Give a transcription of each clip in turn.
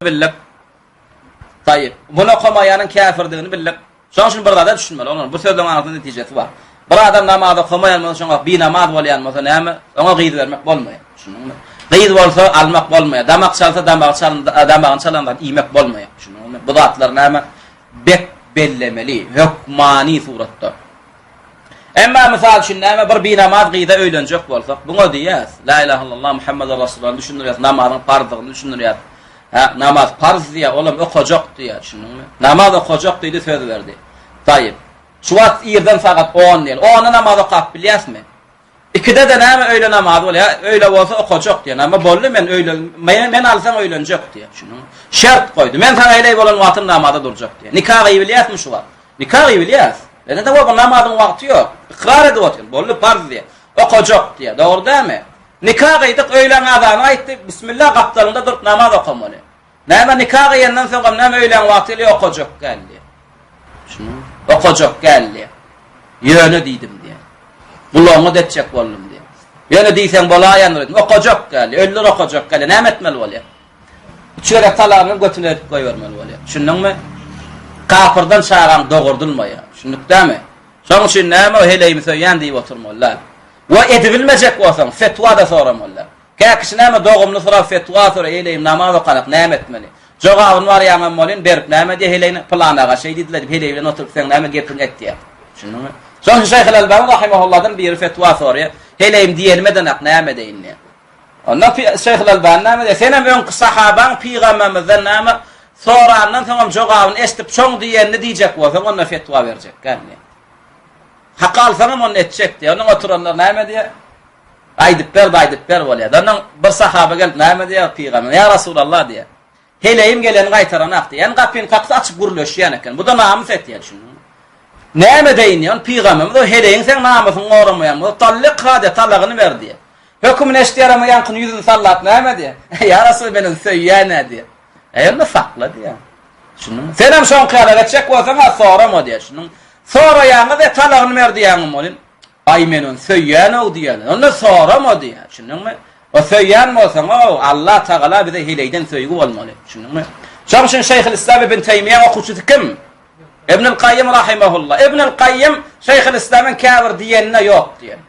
Bildik. Taýyp. Muny okamaýanyň käfirdigini bildik. Şonuň üçin bir zada düşünmeli oglanlar. Bu sözleň arasynda netijesi bar. Bir adam namaz okamaýan bolsa, şoňa binamaz bolýan bolsa näme? Oňa gyz bermek bolmaýar. Düşündiňmi? Gyz bolsa almak bolmaýar. Damak çalsa damagy çal, damagyny çalan zat iýmek bolmaýar. Düşündiňmi? Bu zatlar näme? Bek bellemeli, hökmany suratda. Emma mysal üçin näme bir binamaz gyza öýlenjek bolsak, buňa diýýäs, La ilaha illallah Muhammeden Rasulullah düşündirýäs, namazyň parzdygyny düşündirýäs. Hä, namaz parz diýýär, olam okajak diýýär, düşündiňmi? Namaz okajak diýdi, söz berdi. Taýyp. Şu wagt irden sagat 10 diýeli. 10-da namaz okap bilýäsmi? Ikide-de näme öýle namazy bolýar, öýle bolsa okajak diýen. Amma boldy men öýle men, men alsaň öýlenjek diýýär, düşündiňmi? Şert goýdy. Men saňa heleý bolan wagtym namaza durjak diýýär. Nika gyýybilýäsmi şu wagt? Nika gyýylýas. Ene-de bu namazyň wagty ýok. Ykrar edip otyr. Boldy parz diýýär. Okajak diýýär. Dogry dälmi? Nika gyýdyk, öýläň azany aýtdy. Bismillah gapdalyňda durup namaz okamaly. Näme nika gyýandan soň hem näme öýläň wagty gelýär okajak gel diýýär. Düşündiňmi? Okajak gel diýýär. Ýöne diýdim diýýär. Gulagyňa detjek boldum diýýär. Ýöne diýseň bolaýandyr diýdim. Okajak gel. Öldür okajak gel. Näme etmeli bolýar? Üç gezek talagyňy götüne edip goýbermeli bolýar. Düşündiňmi? Kapyrdan çagaň dogurdylmaýar. Düşündik dämi? Şonuň üçin näme o heleýimi söýýän diýip oturmaly däl. We edibilmejek bolsaň, fetwa-da soramaly däl. Kä kişi näme dogumly sorap fetwa soraýar, heleýim namaz okanak näme etmeli? Jogabyny barýaňam bolýan, berip näme diýýär heleýine, pylan aga şeý diýdiler diýip heleý bilen oturyp seň näme gepiňi etýär. Düşündiňmi? Şonuň üçin Şeýh Al-Albani rahimahullahdan biri fetwa soraýar, heleýim diýenime edenak näme edeýin diýýär. Onda Şeýhul Albany näme diýýär? Senem öňki sahabaň pygambermizden näme sorandan soňam jogabyny eşidip şoň diýenini diýjek bolsaň onda fetwa berjek däl diýýär. Hak alsaňam onda etjek diýýär. Onuň oturanlar näme diýýär? Aýdyp ber, aýdyp ber bolýar. Ondan bir sahaba gelip näme diýýär pygamber? Ýa Rasulallah diýýär. Heleýim geleni gaýtaranak diýýän, gapyny kaksa açyp gürleşýän eken. Bu-da namys etýär, düşündiňmi? Näme edeýin diýýän, pygamberimiz o heleýiň seň namysyňy goramaýan bolsa, tallykha diýýär, talagyny ber diýýär. Hökümini eşidýär amma ýaňkyny ýüzüni sallap näme diýýär? Ýa Rasul men ony söýýän-ä diýýär. Eý onda sakla diýýär. Düşündiňmi? Senem şoňky ýaly etjek bolsaň-a sorama diýýär, düşündiňmi? Soraýaňyz e talagyny ber diýýäňem welin, Aý men ony söýýän-ow diýýärler. Onda sorama diýýär. Düşündiňmi? O söýýän bolsaň-ow, Allah Tagala bize heleýden söýgi bolmaly. Düşündiňmi? Şonuň üçin Şeýhül Islam Ibn Teýmiýäň okuwçysy kim? Ibnül Kaýym rahimehullah. Ibnül Kaýym Şeýhül Islamyň käbir diýenine ýok diýen.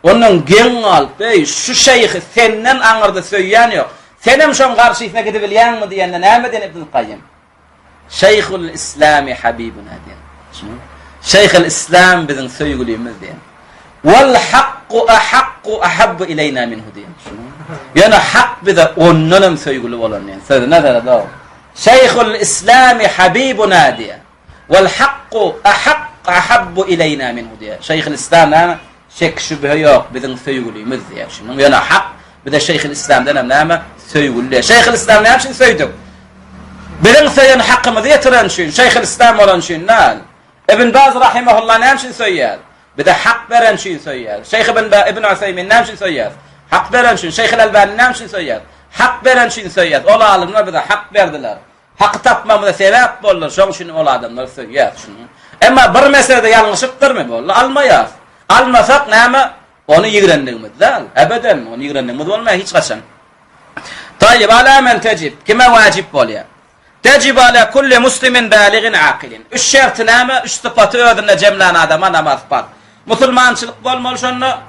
Ondan geň galyp, eý, şu şeýhi senden aňyrda söýýän ýok. Senem şoň garşysyna gidibilýäňmi diýende näme diýen Ibnül Kaýym? Şeýhul Islami habibuna diýen. Düşündiňmi? Şeýhul Islam biziň söýgülimiz diýen. Wal hakku ahakku ahabbu ileýna minhu diýen. Düşündiňmi? Ýöne hak bize ondan hem söýgüli bolan diýen. Sözüne seret o. Şeýhul Islami habibuna diýen. Wal hakku ahak ahabbu ileýna minhu diýen. Şeýhul Islam näme? Şek şübhe ýok, biziň söýgülimiz diýýär. Şunuň ýöne hak bize Şeýhül Islamdan hem näme? Söýgüli diýýär. Şeýhül Islam näme üçin söýdük? Biziň söýen hakymyzy ýetiren üçin, Şeýhül Islam bolan üçin däl. Ibn Baz rahimehullah näme üçin söýýär? Bize hak beren üçin söýýär. Şeýh Ibn ba Ibn Useýmin näme üçin söýýär? Hak beren üçin. Şeýhül Albani näme üçin söýýär? Hak beren üçin söýýär. Ol alymlar bize hak berdiler. Haky tapmagymyza sebäp boldular, şoň üçin ol adamlary söýýäs, düşündiňmi? Emma bir meselede ýalňyşypdyrmy, boldy, almaýas. Almasak näme, ony ýigrendigimiz däl, ebeden, ony ýigrendigimiz bolmaýar hiç haçan. Taýyp, ala men tejib, kime wajyp bolýar? Tejib ala kulli muslimin baligin akilin. Üç şerti näme, üç sypaty özünde jemlän adama namaz parz. Musulmançylyk bolmaly şonda,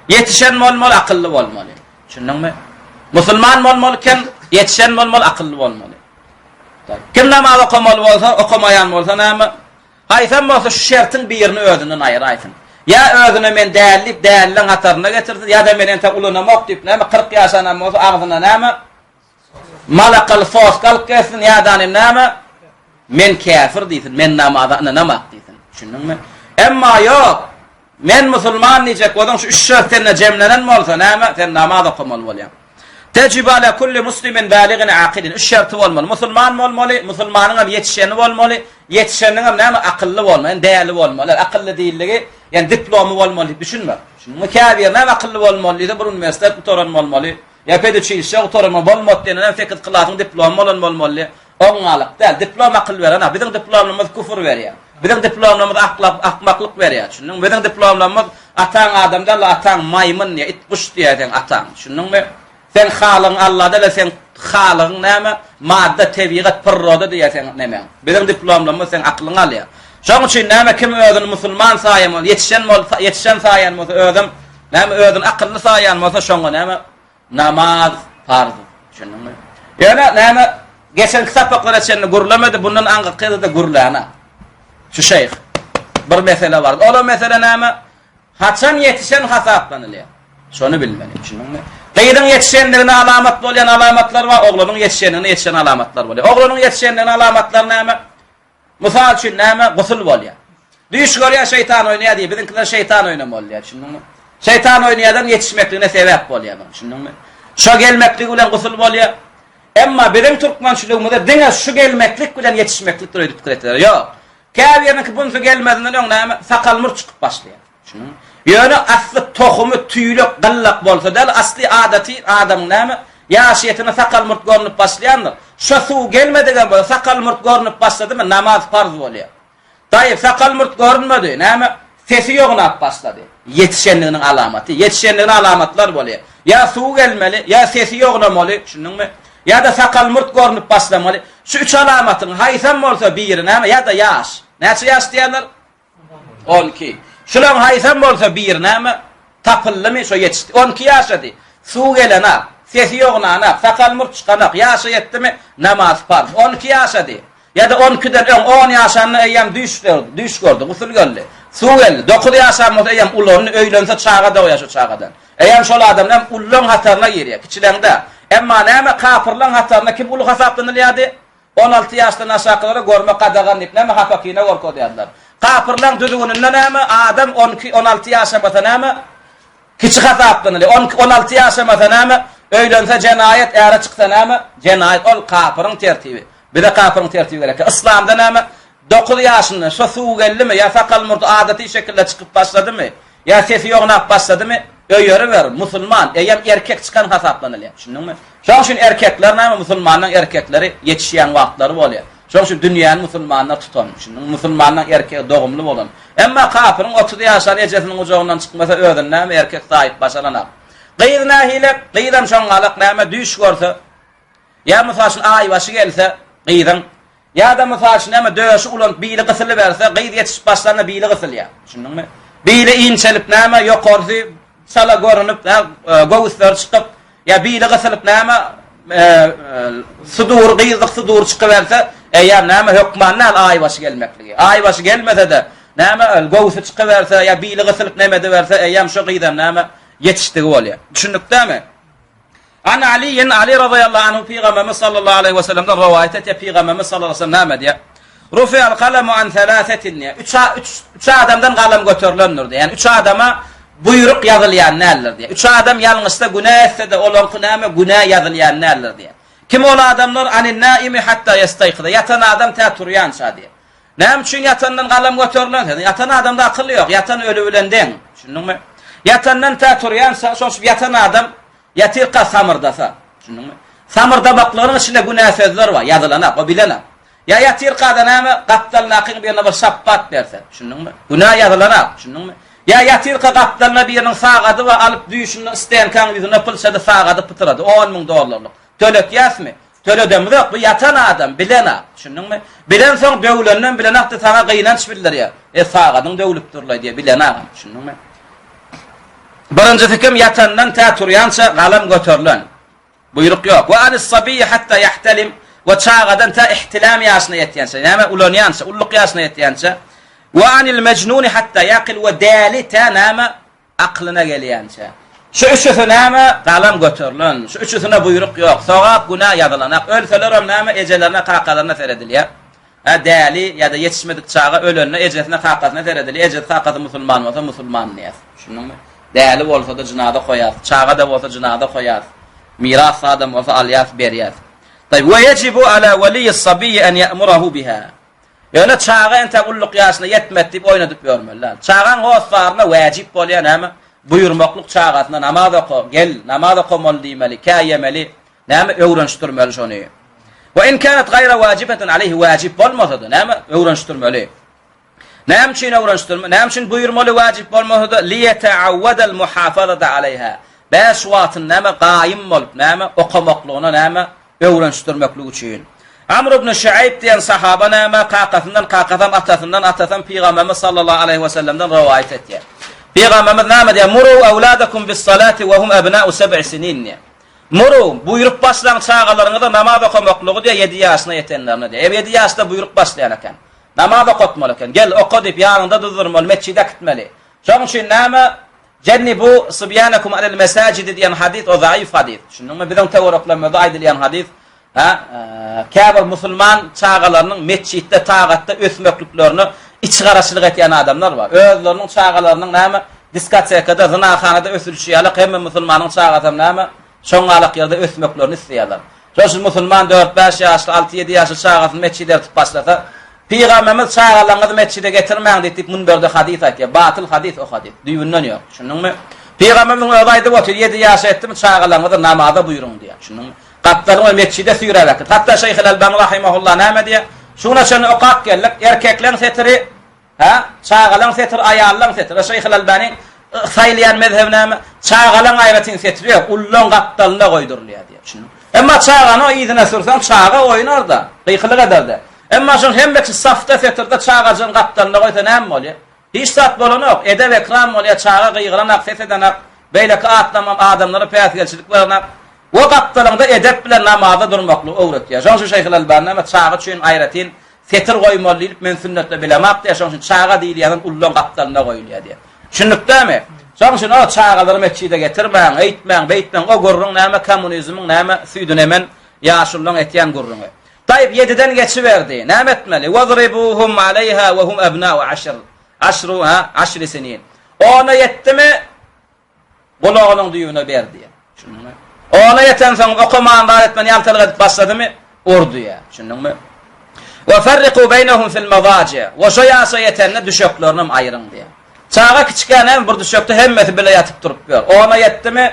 ýetişen bolmaly, akylly bolmaly. Düşündiňmi? Musulman bolmaly kim? Ýetişen bolmaly, akylly bolmaly. Kim namaz okamaly bolsa, okamaýan bolsa näme? Haýsam bolsa şu şertiň birini özünden aýyraýsyn. Ýa özüne men däl diýip, dälleň hataryna getirsin, ýa-da men entek ulanamok diýip, näme 40 ýaşanam bolsa agzyna näme? Malakaly soska alyp gelsin, ýa-da näme? Men käfir diýsin, men namaza ynanamak diýsin. Düşündiňmi? Emma ýok, Men musulman diýjek bolsaň şu üç şert sende jemlenen bolsa näme sen namaz okamaly bolýaň. Tejibu ala kulli muslimin baligin akilin. Üç şerti bolmaly. Musulman bolmaly, musulmanyň hem ýetişeni bolmaly, ýetişeniniň hem näme akylly bolmaly, ýani däli bolmaly. Akylly diýildigi, ýani diplomy bolmaly diýip düşünme. Düşündiňmi? Käbir näme akylly bolmaly diýse bir uniwersitet gutaran bolmaly. Ýa peduçilişe gutaran bolmady diýende 8 klasyň diplomy bolan bolmaly. Oňňalyk däl. Diplom akyl berenok. Biziň diplomlarymyz küfür berýär. Biziň diplomlarymyz aklak, akmaklyk berýär. Düşündiňmi? Biziň diplomlarymyz ataň adam däl, ataň maýmyn diýýär, it guş diýýär seň ataň. Düşündiňmi? Seň halygyň Alla däl-de seň halygyň näme? Madda, tebigat, pyrroda diýýär seň nemäň. Biziň diplomlarymyz seň aklyňy alýar. Şoň üçin näme kim özüni musulman saýan bolsa, ýetişen bolsa, ýetişen saýan bolsa özem näme özüni akylly saýan bolsa şoňa näme namaz parz. Düşündiňmi? Ýöne näme geçenki sapaklara çenli gürlemedi, bundan aňyrky ýerde-de gürläne. Şu şeýh. Bir mesele bar. Ola mesele näme? Haçan ýetişen hasaplanylýar? Şony bilmeli, düşündiňmi? Gyzyň ýetişendigine alamat bolýan alamatlar bar, oglanyň ýetişendigine ýetişen alamatlar bolýar. Oglanyň ýetişendigine alamatlar näme? Mysal üçin näme? Gusul bolýar. Düýş görýär, şeýtan oýnaýar diýýär. Biziňkiler şeýtan oýnamaly diýýär, düşündiňmi? Şeýtan oýnaýardan ýetişmekligine sebäp bolýar, düşündiňmi? Şo gelmekligi bilen gusul bolýar. Emma biziň türkmençiligimizde diňe şu gelmeklik bilen ýetişmeklikdir öýdüp pikir etdiler. Ýok. Käbiriniňki bunsy gelmezinden öň näme, sakal-murt çykyp başlaýar. Düşündiňmi? Ýöne asly tohumy tüýlek, gyllak bolsa däl, asly adaty adamyň näme, ýaşyýetinde sakal-murt görnüp başlaýandyr. Şo suw gelmedigem bolsa, sakal-murt görnüp başladymy, namaz parz bolýar. Daýy, sakal-murt görünmedi, näme, sesi ýognap başlady. Ýetişenliginiň alamaty. Ýetişenligine alamatlar bolýar. Ýa suw gelmeli, ýa sesi ýognamaly, düşündiňmi? Ýa-da sakal-murt görnüp başlamaly. Şu üç alamatyň haýsam bolsa biri näme, ýa-da ýaş. Näçe ýaş diýýärler? 12. Şularyň haýsam bolsa biri näme, tapyldymy, şo ýetişdi. 12 ýaşady. Suw gelenak, sesi ýognanak, sakal-murt çykanak, ýaşa ýetdimi, namaz parz. 12 ýaşady. Ýa-da on ikiden öň, on ýaşanda eýýäm düýş gördi, düýş gördi, gusul geldi, suw geldi. Dokuz ýaşan bolsa eýýäm ulandy, öýlense çaga dogýar şo çagadan. Eýýäm şol adam näme, ullaň hataryna girýär, kiçileň-dä. Emma näme, kapyrlaň hatarynda kim uly hasaplanylýardy? 16 ýaşdan aşakylara görmek gadagan diýip, näme, hapa-kine görkezýärdiler. Kapyrlaň düzgüninde näme, adam on iki, 16 ýaşamasa näme, Kiçi hasaplanylýar. On iki, 16 ýaşamasa näme? Öýlense jenaýat, äre çyksa näme? Jenaýat. Ol kapyryň tertibi. Bize kapyryň tertibi gerek. Yslamda näme? 9 ýaşynda şo suw geldimi ýa sakal-murty adaty şekilde çykyp başladymy, ýa sesi ýognap başladymy, öýeriber, musulman, eýýäm erkek çykan hasaplanylýar. Düşündiňmi? Şoň üçin erkekler näme? Musulmanyň erkekleri ýetişýän wagtlary bolýar. Şoň üçin dünýäni musulmanlar tutan, düşündiňmi? Musulmanlaň erkegi dogumly bolan. Emma kapyryň 30 ýaşan ejesiniň gujagyndan çykmasa özüni näme erkek saýyp başaranak. Gyz nähili? Gyzam şoň galak näme düýş görse, ýa mysal üçin aýbaşy gelse gyzyň, ýa-da mysal üçin näme döşi ulanyp bili gysylyberse, gyz ýetişip başlanda bili gysylýar. Düşündiňmi? Bili inçelip näme ýokarsy çala görünip, göwüsleri çykyp, Ýa bili gysylyp näme sudur gyzlyk sudur çykyberse, eýýäm näme hökman däl aýbaşy gelmekligi. Aýbaşy gelmese-de näme göwsi çykyberse ýa bili gysylyp neme ediberse, eýýäm şo gyzam näme ýetişdigi bolýar. Düşündik dämi? An Aliýin Ali razyýallahu anhu pygamberimiz sallallahu aleýhi we sellemden rowaýat etýär. Pygamberimiz sallallahu aleýhi we sellem näme diýýär? Rufi'al kalamu an thalathatin diýýär. Üç, üç, üç adamdan galam göterilendir diýýär. Ýani üç adama buýruk ýazylýan däldir diýýär. Üç adam ýalňyşsa günä etse-de olaňky näme günä ýazylýan däldir diýýär. Kim ol adamlar? Anin naimi hatta ýestaýkyza. Ýatan adam tä turýança diýýär. Näme üçin ýatandan galam göterilen? Ýatan adamda akyl ýok. Ýatan öli bilen deň. Düşündiňmi? Ýatandan tä turýança, şoň üçin ýatan adam Ýatyrka samyrdasa. Düşündiňmi? Samyrdamaklygynyň içinde günä sözler bar, ýazylanak, o bilenak. Ýa ýatyrka-da näme, gapdalyndakyň birine bir şapbat berse. Düşündiňmi? Günä ýazylanak, düşündiňmi? Ýa ýatyrka gapdalyna biriniň sagady bar, alyp düýşünde stenkaň ýüzüne pylçady, sagady pytyrady, 10 müň dollarlyk. Töletýäsmi? Töledemizok, bu ýatan adam, bilenak, düşündiňmi? Bilensoň döwlenden bilenakdy saňa gynanç bildirýär. E, sagadyň döwlüpdirlaý diýýär, bilenagam, düşündiňmi? Birinjisi kim ýatandan tä turýança galam göterilen. Buýruk ýok. We anis sabiyyi hatta ýahtelim we çagadan tä ihtilam ýaşyna ýetýänçä, näme ulanýança, ulluk ýaşyna ýetýänçä. We anil mejnuni hatta ýaqil we däli tä näme aklyna gelýänçä. Şu üçüsi näme galam göterilen. Şu üçüsine buýruk ýok. Sogap, günä ýazylanak. Ölselerem näme ejelerine, kakalaryna seredilýär. Hä däli ýa-da ýetişmedik çaga ölende ejesine kakasyna seredilýär, ejesi kakasy musulman bolsa musulman diýýäs. Düşündiňmi? Däli bolsa-da jynaza koýarys, çaga-da bolsa jynaza koýarys. Miras zadam bolsa alýarys, berýäris. Taýyp, we ýejibu ala weliýis sabiyyi en ýa'murahu biha. Ýöne çaga entäk ulluk ýaşyna ýetmedi diýip oýnadyp ýörmeli däl. Çagaň hossaryna wäjip bolýar näme? Buýurmaklyk çagasyna namaz oka, gel, namaz okamaly diýmeli, käýemeli, Näme öwrenişdirmeli şony? We in kanat gaýra wajibeten aleýhi wajib bolmasa-da, näme öwrenişdirmeli? Näme üçin öwrenişdirmeli? Näme üçin buýurmaly wajib bolmasa-da? Liýeta'awwadal muhafazata aleýha. Bäş wagtyny näme gaýym bolup näme okamaklygyna näme öwrenişdirmeklik üçin. Amr ibn Şuaýb diýen sahaba näme kakasyndan, kakasam atasyndan, atasam Pygamberimiz sallallahu aleýhi we sellemden rowaýat etýär. Pygamberimiz näme diýýär? Muru awladakum bis-salati we hum abna'u seb'i sinin diýýär. Muru, buýrup başlaň çagalaryňyza namaz okamaklygy diýýär, ýedi ýaşyna ýetenlerine diýýär. Ýedi ýaşda buýrup başlaýan eken. Namaz okatmaly eken. Gel, oka diýip, ýanyňda duzdurmaly, metjide äkitmeli. Şonuň üçin näme? Jennibu sibýanakum anil mesajidi diýen hadys o zaif hadys. Düşündiňmi? Biziň töwereklerimizde aýdylýan hadys, ha, käbir musulman çagalarynyň metjitde, tagatda ösmekliklerine içgaraçylyk etýän adamlar bar. Özleriniň çagalarynyň näme diskotekada, zynahanada ösülişi ýaly hemme musulmanyň çagasam näme şoňňalak ýerde ösmeklerini isleýärler. Şonuň üçin musulman dört-bäş ýaşly, alty-ýedi ýaşly çagasyny metjide ertip başlasa, Pygamberimiz çagalaryňyzy metjide getirmäň diýip diýip münberde hadys aýtýar. Batyl hadys o hadys. Düýbünden ýok. Düşündiňmi? Pygamberimiziň özi aýdyp otyr, ýedi ýaşa ýetdimi çagalaryňyzy namaza buýruň diýýär. Düşündiňmi? Gapdalyňy metjide süýräp äkit. Hatda Şeýhil Albani rahimehullah näme diýýär? Şu güne çenli okap geldik. Erkekleň setiri Hä? Çagalaň setiri, aýallaň setiri. Şeýh Al-Albaniň saýlaýan mezhebi näme? Çagalaň aýratyn setiri ýok, ullaň gapdalynda goýdurylýar diýýär. Düşündiňmi? Emma çagany o yzyna sürseň, çaga oýnar-da, gykylyk eder-de. Emma şoň hemmesi safda setirde çagajygyň gapdalynda goýsa näme bolýar? Hiç zat bolanok, edep-ekram bolýar, çaga gygyranak, ses edenak, beýleki atlamam adamlara päsgelçilik berenak. We gapdalyňda edep bilen namaza durmaklygy öwretýär. Şoň üçin Şeýh Al-Albani näme çaga üçin aýratyn Setir goýmaly diýlip men sünnetde bilemok diýýär, şonuň üçin çaga diýilýänden ullaň gapdalynda goýulýar diýýär. Düşündikdämi? Şonuň üçin o çagalary metjide getirmäň, eýtmäň, beýtmäň, o gürrüň näme kommunizmiň näme süýdüni emen ýaşulylaň etýän gürrüňi. Taýyp ýediden geçiberdi. Näme etmeli? Wazribuhum aleýha we hum ebnau aşr. Aşru ha aşri sinin. Ona ýetdimi? Gulagynyň düýbüne ber diýýär. Düşündiňmi? Ona ýetensoň okaman zat etmän ýaltalyk edip başladymy, ur diýýär. Düşündiňmi? Wa farriqu beýnehum fil mazaji. We şo ýaşa ýetende düşeklerinem aýryň diýýär. Çaga kiçikä näme bir düşekde hemmesi bile ýatyp turup ýör. Ona ýetdimi,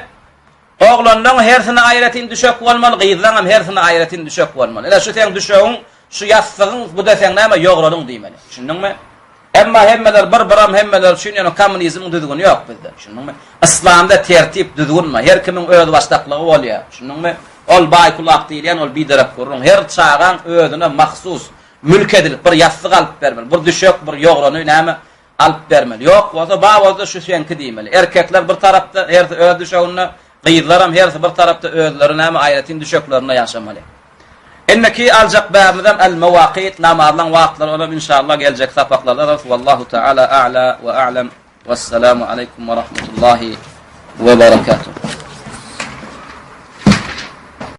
oglanlaň hersine aýratyn düşek bolmaly, gyzlaňam hersine aýratyn düşek bolmaly. Ine şu seň düşegiň, şu ýassygyň, bu-da seň näme ýogralyň diýmeli. Düşündiňmi? Emma hemmeler bir biram hemmeler üçin ýöne kommunizmiň düzgüni ýok bizde düşündiňmi? Yslamda tertip düzgün bar her kimiň özbaşdaklygy bolýar düşündiňmi? Ol baý kulak diýilýän ol biderek gürrüň her çagaň özüne mahsus mülk edilip bir ýassyk alyp bermeli bir düşek bir ýograny näme alyp bermeli ýok bolsa bar bolsa şu seňki diýmeli erkekler bir tarapda hersi öz düşeginde gyzlaram hersi bir tarapda özleri näme aýratyn düşeklerinde ýaşamaly. Indiki aljak bäbimizem El Mewakit, namazlaň wagtlary olam inşallah geljek sapaklarda alarys. Wallahu taala a'la we a'lem. Wessalamu aleýkum we rahmetullahi we berekatuh.